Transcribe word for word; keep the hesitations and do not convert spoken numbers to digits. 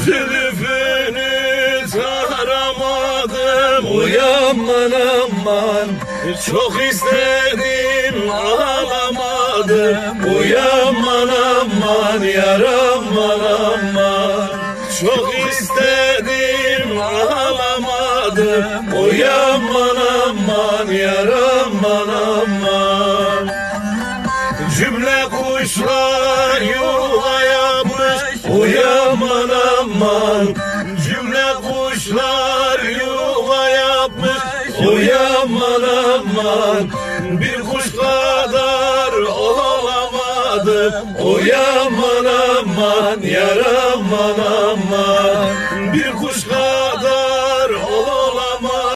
Zülfünü taramadım, uy aman aman. Çok istedim, alamadım, uy aman aman, yar aman aman. Çok istedim, alamadım, uy aman aman, yar aman aman. Cümle kuşlar yuva yapmış, uy aman aman. Cümle kuşlar yuva yapmış, uy aman aman. Bir kuş kadar olamadım, uy aman aman, yar aman aman. Bir